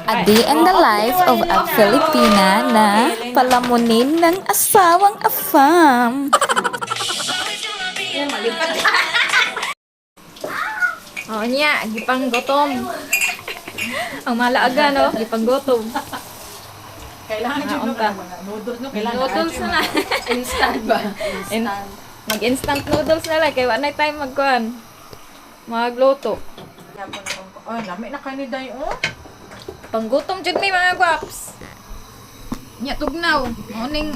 A day in the life of a Filipina na palamunin ng asawang afam. Oo niya, gipang gutom. Ang malaaga, no? Gipang gutom. Kailangan Ah, yun no, unta. mga noodles no, kailangan Noodles na. Instant ba? Mag-instant noodles na lang. Kaya wala na time magkuhan. Magluto. Oh, lami na kayo ni Day, oh. Panggutom jud mi, mga guwaps. Nya tugnaw. Morning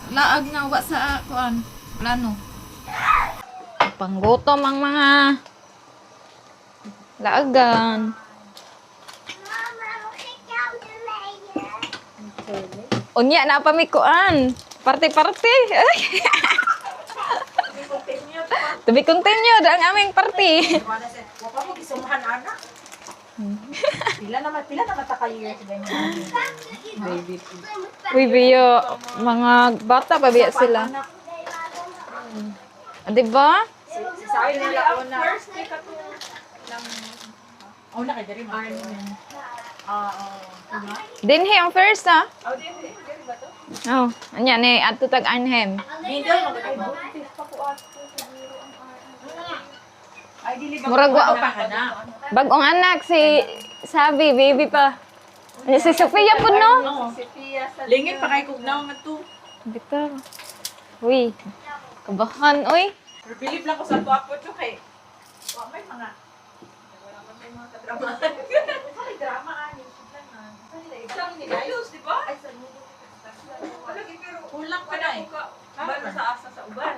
laag nga wa sa kuan plano. Panggutom ang mga laagan. Unya na pa mi kuan. Parte-parte. Ay. To be continued ang aming party. Wa pa mo gisumhan ana. Pila naman ta ka years ganyan. Baby. Uy, biyo, mga bata pa biya sila. Ah, di ba? Si Sai nila una. First kay kato ng una kay diri man. Ah, oh. Dinhi ang first, ah. Oh, anya ni adto tag Arnhem. Middle magay. Ay dili ba? Murag wa pa ka na. bagong anak si Sabi, baby pa. Anya si Sophia pud no? Lingit pa kay kugnaw nga to. Bitaw. Uy. Kabahan, uy. Pero bilib lang ko sa tuwa po to kay wa may mga wala man may mga kadrama. May drama ani lang na. Isang noodles, di ba? Ay sa noodles. Wala pero kulang pa na eh. Balo sa asa sa uban.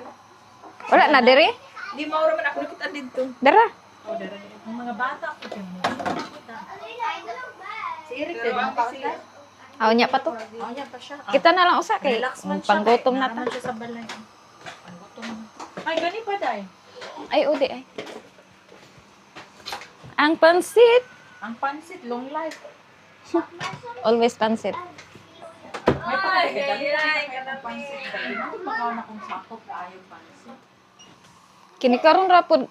Wala na diri. Di maura man ako nakita dito. Dara. Oh, dara ni. Ang mga bata ko kay mo. Si Eric din ang si Aw nya pa to. Oh, niya pa siya. Ah, Kita na lang usa kay relax man siya. panggutom na ta. Naraman siya sa balay. Panggutom na. Ay, gani pa day. Ay, udi ay. Ang pansit. Ang pansit, long life. Always pansit. May pagkakadali ng pansit. Dai. Makaw na kung sakop na ayaw pansit. Kini karon ra pud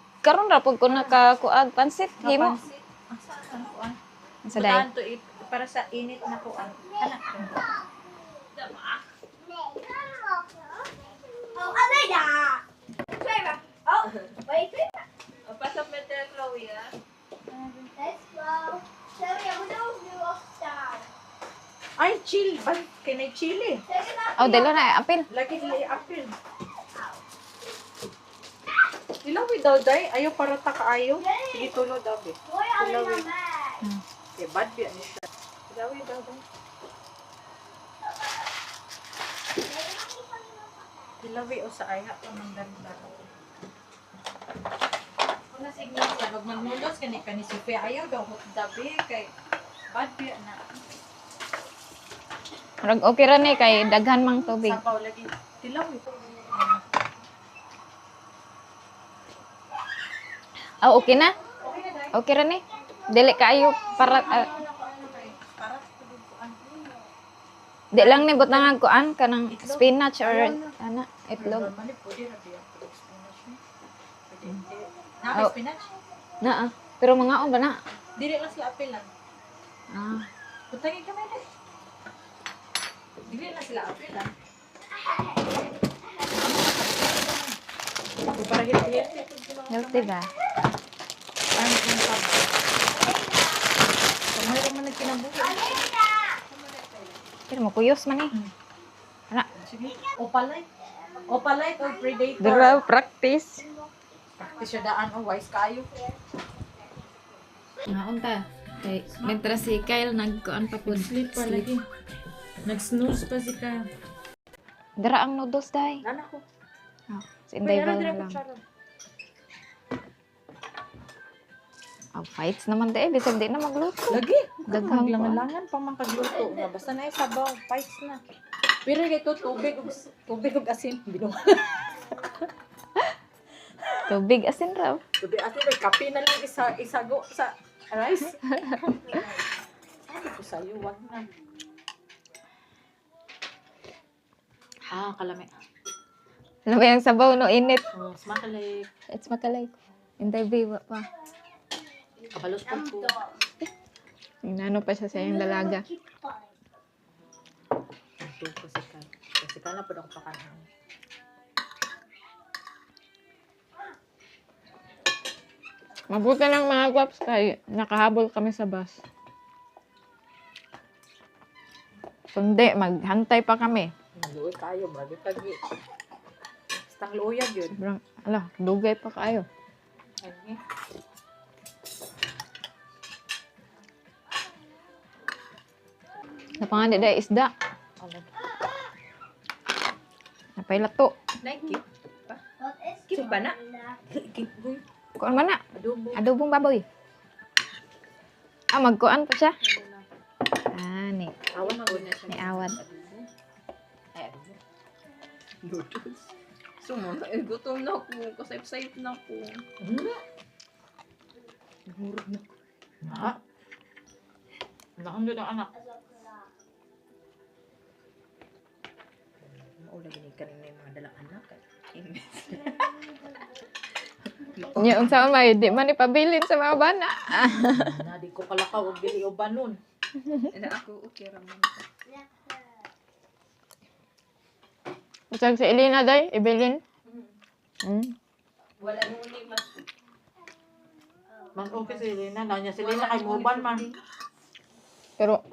ko nakakuag pansit himo. Pansit. Ang saan kuan? Sa day. Butaan to it para sa init na kuan. Anak. Pasap me Chloe ah. Ay, chill. Ba, kinay chili. Oh, dilo na apil. Lagi sila i-apil. Ilawi daw, day. Ayaw para ta kaayo. Sige, tulo daw, be. Ilawi. Okay, bad biya ni siya. Ilawi daw, day. Ilawi o sa ayha pa man danda. Kung na signal siya, wag magmulos kani kani Sophia. Ayaw daw hot dabi kay bad biya na. Murag okay ra ni kay daghan mang tubig. Sabaw lagi. Tilawi. Oh, okay na. Okay na, day. Okay ra ni. Dili kaayo para ah, Para tubig kuan. di lang ni butangan kuan kanang spinach or ana itlog. Normally, pwede na biya. Pwede spinach. Eh. Pwede hindi. Na, Oh. spinach? Na ah. Pero mga ba na? Dili lang sila apel lang. Ah. Putangin kami na. Dili lang sila apel lang. Para healthy healthy. Healthy ba? Ano kung sabi? Kamay man nagkinabuhi. Pero makuyos man eh. Ana, Sige. Opalite. Opalite or Predator. dira practice. Practice siya daan. Oh, wise kayo. Naunta. Kay mientras si Kyle nagkuan pa pud. Sleep pa lagi. Nag-snooze pa si Kyle. Dira ang noodles day. Nana ko. Oh, si Inday Val na lang. Oh, fights naman di eh. Bisag di na magluto. Lagi. Daghang kuan. Maglangan pa man kagluto nga basta na sabaw, fights na. Pero kay to tubig ug asin binuha. Tubig asin raw. Tubig asin may kape na lang isa isago sa rice. Sabi ko sa'yo, wag na. Ha, kalami. Ano ba yung sabaw no init? Oh, smakalik. It's makalay. Inday B wa pa. Kabalos po ko. Inano pa siya sa iyang dalaga. Ito kasi ka. Kasi ka na po ako pakanang. Mabuti lang mga gwaps kay nakahabol kami sa bus. Kundi, maghantay pa kami. Maluoy kayo, brother. Pag Bastang luyag yun. Sobrang, ala, dugay pa kayo. Ay, Napangandi dahil isda. Napay lato. Nike. Keep ba na? Keep boy. Kuan man na? Adobo. Adobong baboy. Ah, magkuan pa siya. Ah, ni. Awan ko na siya. Ni awad. Ay, adobo. Noodles. Sumo, eh, gutom na ako. Kasayp-sayp na ako. Nahurog na ko. Ha? Nakando ng anak. Maula gini kanina yung mga dalang anak. Imbes. Nya unsa man may di man ipabilin sa mga bana. Na, di ko kalakaw og dili ubanon. Na ako, okay raman. Usag si Elena day, ibilin. Wala mo ni mas. Mas okay si Elena. Na niya si Elena kay muban man. Pero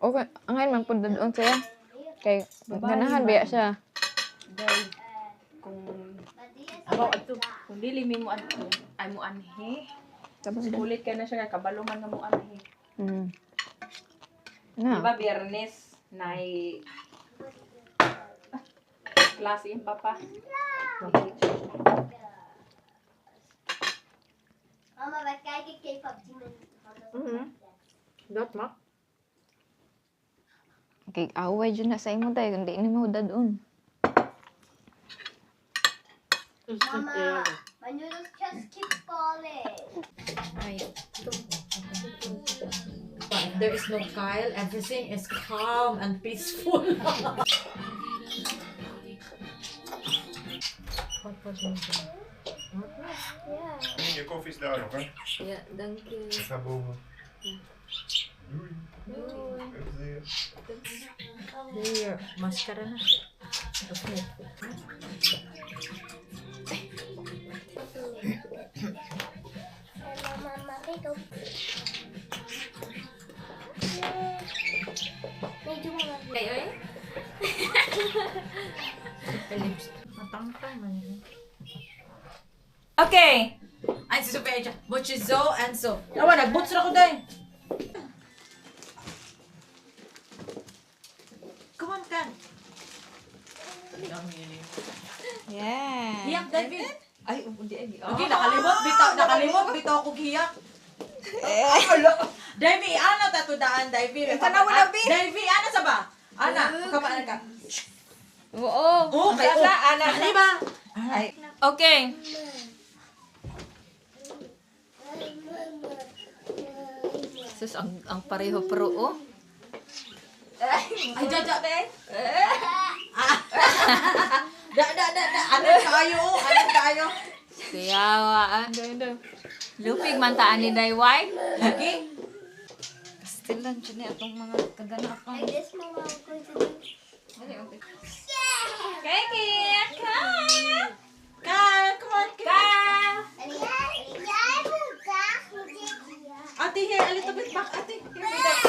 okay, angay man pud doon siya. Kay ganahan biya siya. Dahil, kung Abaw adto. kung dili mi mo adto, ay mo anhi. Tapos na. Ulit ka na siya kay kabalo man nga mo anhi. Na. Diba Biyernes nay klase yung papa. Mama, wij kijken K-pop Demon. Dat ma. Kay away jud na sa imo day, kundi ni mo dadon. Mama, my noodles just keep falling. If there is no Kyle, everything is calm and peaceful. Yeah. Je koffie is daar nog, hè? Ja, dank je. Ik ga boven. Doei. Doei. Here, mascara na. Mama, kijk op. Nee, doe maar. Ay, ay. Matangtang man yun. Okay. Ay, si Sophia siya. Bochizo and so. Awa, nagboots ra ko day. Come on, Kan. Yeah. Hiyak, David. Ay, hindi ay. Okay, nakalimot. Bitaw, nakalimot. Bitaw ako hiyak. Davy, ana ta to daan, Davy. Tanaw na, Bi. Davy, ana sa ba? Ana, kamaan ka. Oo. Oh, kay Ana, ana, Di ba? Okay. Sus, ang pareho pro, oh. Ay, jaja. Da, da, da, da. Ano kayo? oh? Ano kayo? Kaya, ah. Lupig man taan ni Dayway. Lagi. Still lang dyan eh, atong mga kaganapan. Like this, Mama, I'm going to do. Kiki, Kyle! Kyle, come on. Kyle! Ate, here, a little bit back. Ate, here, wait up.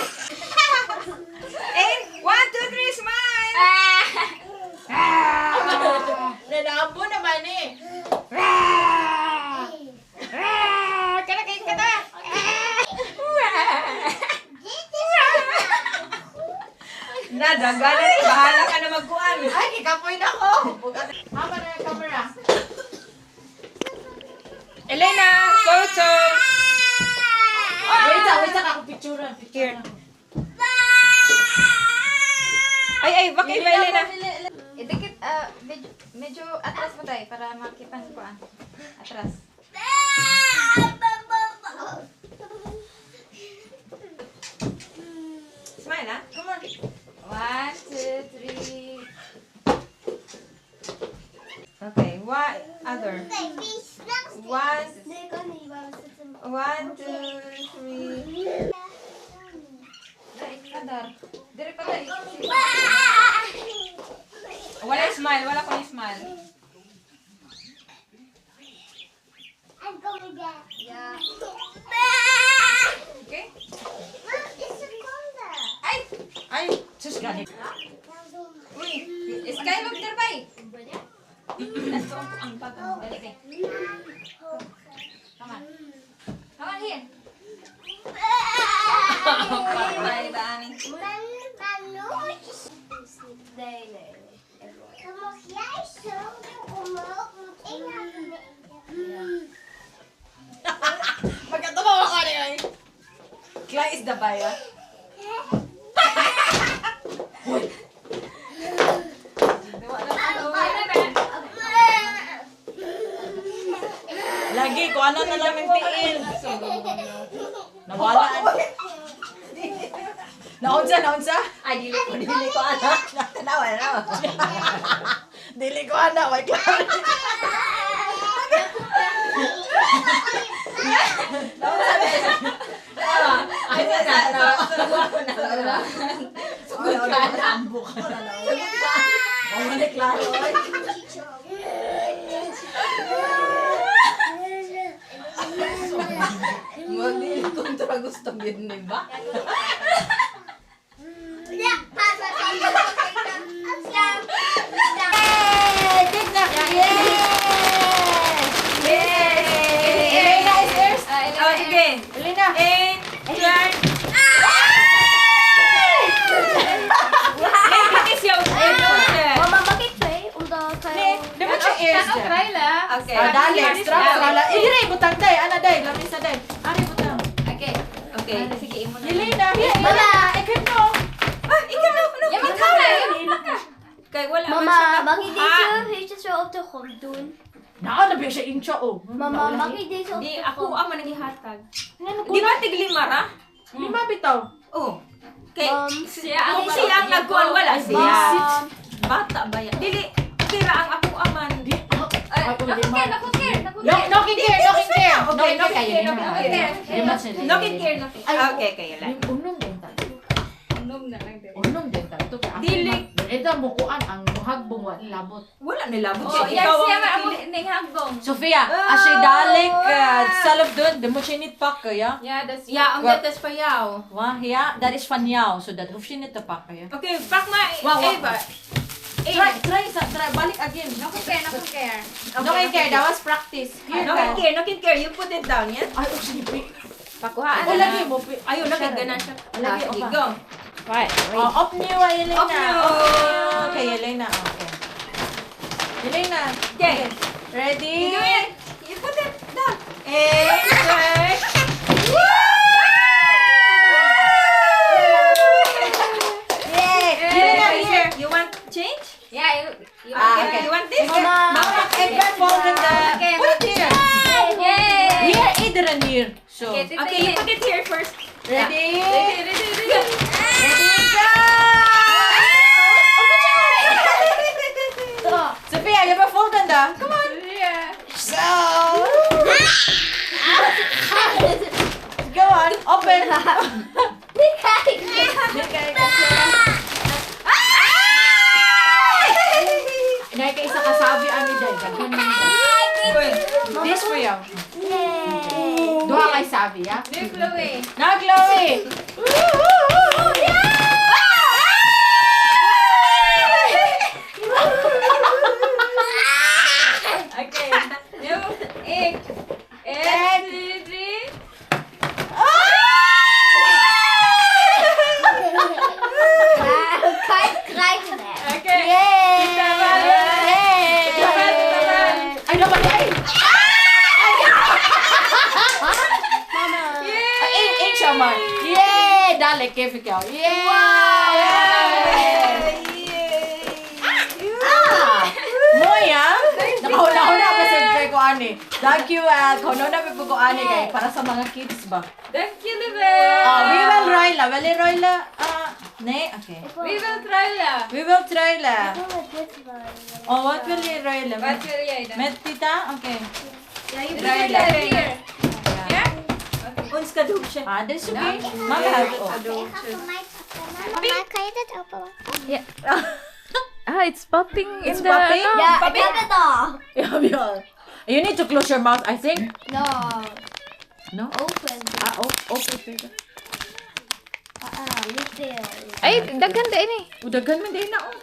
And, 1, 2, 3, smile! Nalaambo naman eh. Kana kay kada! Na, dagana ni bahala ka na magkuan. Ay, kikapoy na ako. Haba na yung camera. Elena, photo! Wait, sa, wait, sa, ako picturean. Here. Ay, ay, bakit ba, Elena? Idikit, ah, medyo, medyo atras mo tayo para makita ko ah. Atras. Smile, ah. Come on. 1, 2, 3. Okay, one other. One, Nee, ik kan niet. Waarom zit hem? 1, 2, 3. Dar. Dire pa dai. Wala smile, wala kong smile. I'm going there. Yeah. Okay? Mom, it's a conda. Ay! Ay, sus gani. Uy, Sky log dir bay. Nasto ang pag dali bay. Come on. Come on here. Patay ba ani? Nee, nee, nee. Dan mag jij zo doen omhoog, want ik naar beneden. Magkatawa ako ni ay. Clay is the baya. Lagi ko ano na lang yung tiil. Nawala. Naunsa, naunsa? Ay, dili ko ana. Tanawa, tanawa. Dili ko ana, way klaro. Ay, sa sa sa. Sugod ka na. Ambok ka na. Wala klaro. Mo dili kontra gusto gyud ni ba? Ja, pas, pas, pas, pas, pas. Yay! Elena is first. Oh, sige. Elena. And turn. Nee, dit is jouw eerste. Mama, mag ik twee? Omdat hij... Di ba siya ears? Kan try la. Okay. Ah, dali. Strap, strap. Eh, dire, butang day. Ana day, lamin sa day. Ari, butang. Okay. Okay. Sige, imo na. Elena, here, Elena. Ikaw no. Ah, ikaw na. No, Ya man Kay wala man siya Mama, mag ik nakuha. deze heetjes zo op de grond doen? Naa na ba siya incha oh. Mama, mag ik deze op Di de ako grond? ang man nagihatag. Ngano Di ba tiglima ra? Lima bitaw. Oh. Kay Siya ang kung siya ang nagkuan wala siya. Mom. Bata ba yan? Dili tira ang ako aman. Di. Ay, Ay, naku lima. care, naku care, naku No, care. no care, no care. Okay, No care. no care, Lima siya. No care, no care. Okay, kay la. Unom din ta. Unom na lang din. Unom din ta. Ito kay Dili. Ito mo kuan ang muhagbong wa labot. Wala nilabot Oh, siya. yeah, Ikaw siya ang man amo pili. ning hagbong. Sofia, as je dadelijk zelf doen, dan moet je niet pakken, ja? Ja, das Ja, omdat het van jou. Wa, ja, dat is van jou, so dat hoef je niet te pakken, ja? Okay, pak maar Wow, wow. Eva. Try, try, try, balik again. Naku care, naku care. No care, that was practice. Here, No care, no care. You put it down, yeah? Ay, oh, sige. Pakuhaan Oh, na. lagi mo. Ayun, nakagana siya. Lagi, Ah, sige, opa. go. Oh, off niyo, ah, Elena. Off niyo. Okay, Elena. Okay. Elena. Okay. Ready? You do it. You put it down. And turn. Yay! Elena, here. You want change? Yeah, you Ah, want okay. You want this? Mama, ik ben volgende. Okay. Put it here. Yay! Hier, iedereen hier. Zo. Okay, dit Okay, you put it here first. Ready? Ready, ready, ready. Ready, go! Sophia, je bent volgende. Come on. Yeah. Go. Go on, open. Niet kijken. Niet kijken. Nay, kay isa kasabi ani day. Daghan man day. This for you. Nee. Duha kay sabi, ya. New Chloe. Now, Chloe. Okay. New egg. Egg. Two, three. Kijk, krijgen we. Okay. Yay! Yay! Ay, naman ay! Mama. Ay, ay, siya man. Yay! Dali, kaya ikaw. Yay! Ah! Moy, ah! Nakahuna-huna pa sa kay ko ani. Thank you, Kahuna-huna pa ko ani kay para sa mga kids ba. Thank you, Libe. Ah, we will roila. Will roila. Ah, ne, okay. We will try la. We will try la. Ik wil met dit wel. Oh, what will you roila? What will you do? Met tita? Okay. Yeah, you put it here. Yeah? Ons cadeautje. Ah, that's okay. Mama have Ik oh. ga voor mij pakken. Popping? Maar kan je dat openmaken? Ja. Ah, it's popping It's in the popping? ano. Ja, ik heb het al. Yeah, yeah. You need to close your mouth, I think. No. No? Open. Ah, open. Ah, niet veel. Ay, daghan din eh. Udagan man din na oh.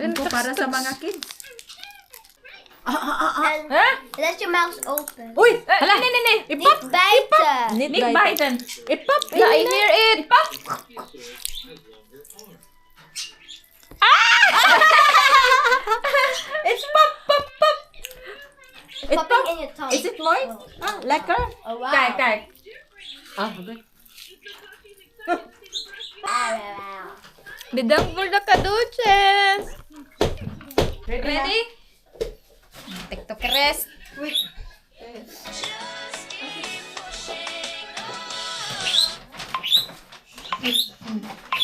Ito para sa mga kids. En Huh? let je mouth open. Uy! Hala, nee, nee, nee. Ipop! Niet bijten. Niet Niet bijten. Ipop! Yeah, I hear it. Pop! It's pop, pop, pop! It's popping in je tong. Is it mooi? Ah, lekker? Oh, wow. Kijk, kijk. Ah, okay. Ah, wow. Bedankt voor de cadeautjes. Ready? TikTok rest.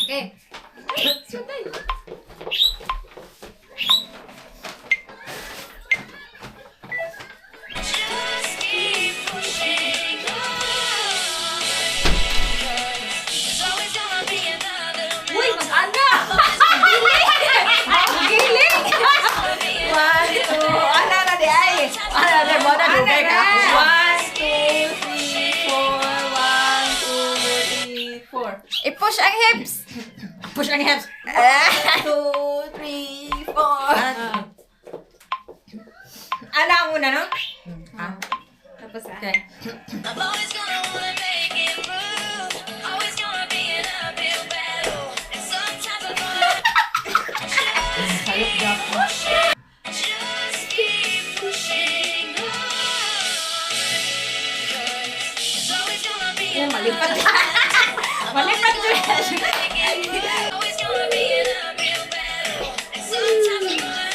Okay. Uy, mag-ana! Giling! One, two, ana na di ay! Ana na, mo na dugay ka. One, two, three, four. One, two, three, four. I-push ang hips. Push ang hips. Two, three, four. Ana ang una, no? Ah. Tapos ah. Okay. I'm always gonna wanna make it through. Always gonna be an uphill battle. And sometimes I'm gonna just keep pushing on. 'Cause there's always gonna be Malipat. Malipat yun. always gonna be an uphill battle. And sometimes I'm gonna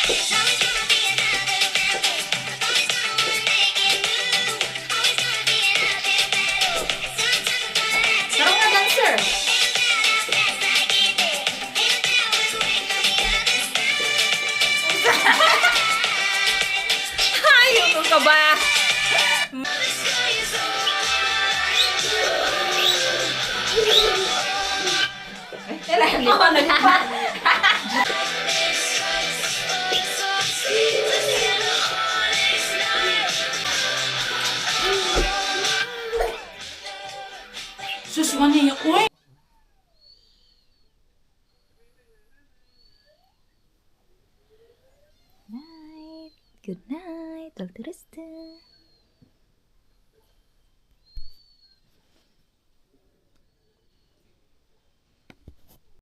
There's always gonna be another mountain. I'm always gonna wanna make it move. Always gonna be an uphill battle. And sometimes I'm gonna have to Sarap na dancer. Ayaw ka ba? Oh, nalipat. Sus, mani. Uy!